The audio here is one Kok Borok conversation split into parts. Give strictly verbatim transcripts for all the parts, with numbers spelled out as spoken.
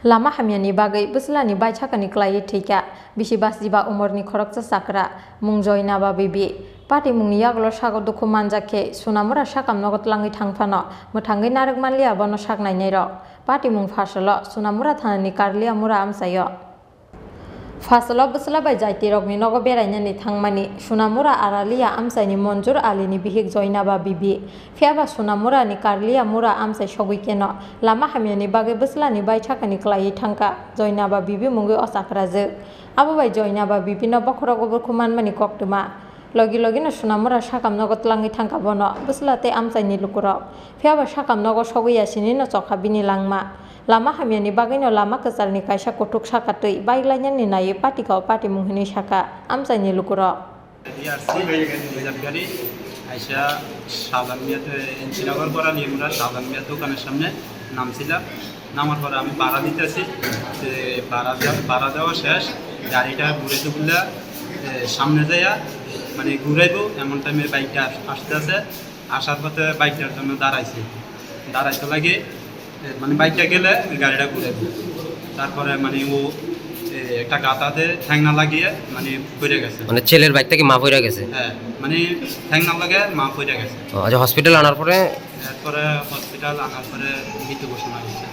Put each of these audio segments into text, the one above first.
Lama hamyani bagwi bwslani bai sakani kwlaiwi thwikha bisi basiba umorni khoroksa chakra, mung Joinaba bibi. Patimungni yagulo sago dukhu manjak khe Sunamura sakam nogo tlangwi thang phano mwthangwi narwk manliya bono sak nainairok. Patimung phasalo Sunamura thanani Karliya Mura amchaio. Phasalo bwsla bai jaitirokni nogo berainani thangmani Sunamura Araliya amchaini Monjur Alini bihik Joinaba bibi. Phiyaba Sunamurani Karliya Mura amchai sogwi keno lama hamyani bagwi bwslani bai sakani kwlaiwi thangkha Joinaba bibi mungwi o chakrajwk. Abo bai Joinaba bibino bokhorok oborkhu manmani koktwma. Logi logino Sunamura sakam nogo tlangwi thangkha bono bwsla tei amchaini lukurok. Phiyaba sakam nogo sogwi yasinino chokha bini langma. Lama hamyani bagwino lama kwcharni kaisa kuthuk saka twi bike lainani naiwi patikao patimung hwnwi saka amchaini lukurok. ইয়ার C reserve গাড়ি আইসা শাহজাহান মিয়া তো এনসি নগর করা নিয়ে আমরা শাহজাহান মিয়া দোকানের সামনে নামছিলাম। নামার পরে আমি ভাড়া দিতেছি, যে ভাড়া দেওয়া, ভাড়া দেওয়া শেষ, গাড়িটা ঘুরে তো বললে, এ, সামনে যাইয়া মানে ঘুরাইবো, এমন টাইমে বাইকটা আস-, আসতে আছে, আসার পথে বাইকটার জন্য দাঁড়াইছি, দাঁড়াইতে লাগে, এ, মানে বাইকটা গেলে গাড়িটা ঘুরাইবো। তারপরে মানে ও, এ, একটা গাতাতে ঠ্যাংনা লাগিয়ে মানে পড়ে গেছে। মানে ছেলের বাইক থেকে মা পড়ে গেছে? হ্যাঁ, মানে ঠ্যাংনা লাগে মা পড়ে গেছে। ও, আচ্ছা, হসপিটাল আনার পরে? এরপরে হসপিটাল আনার পরে মৃত ঘোষণা হয়েছে।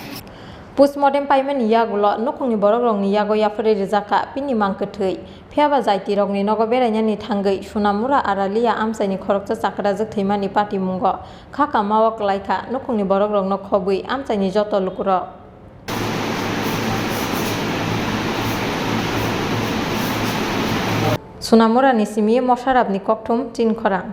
Postmortem paimani yagulo nukhungni borokrokni yago yapharwi rijak kha bini mang kwthwi. Phiyaba jaitirokni nogo berainani thangwi Sunamura Araliya amchaini khoroksa chakrajwk thwimani patimungo kha kamao kwlaikha nukhungni borokrokno khobwi amchaini joto lukurok. Sunamurani simi Mosarapni kokthum Chinkhorang.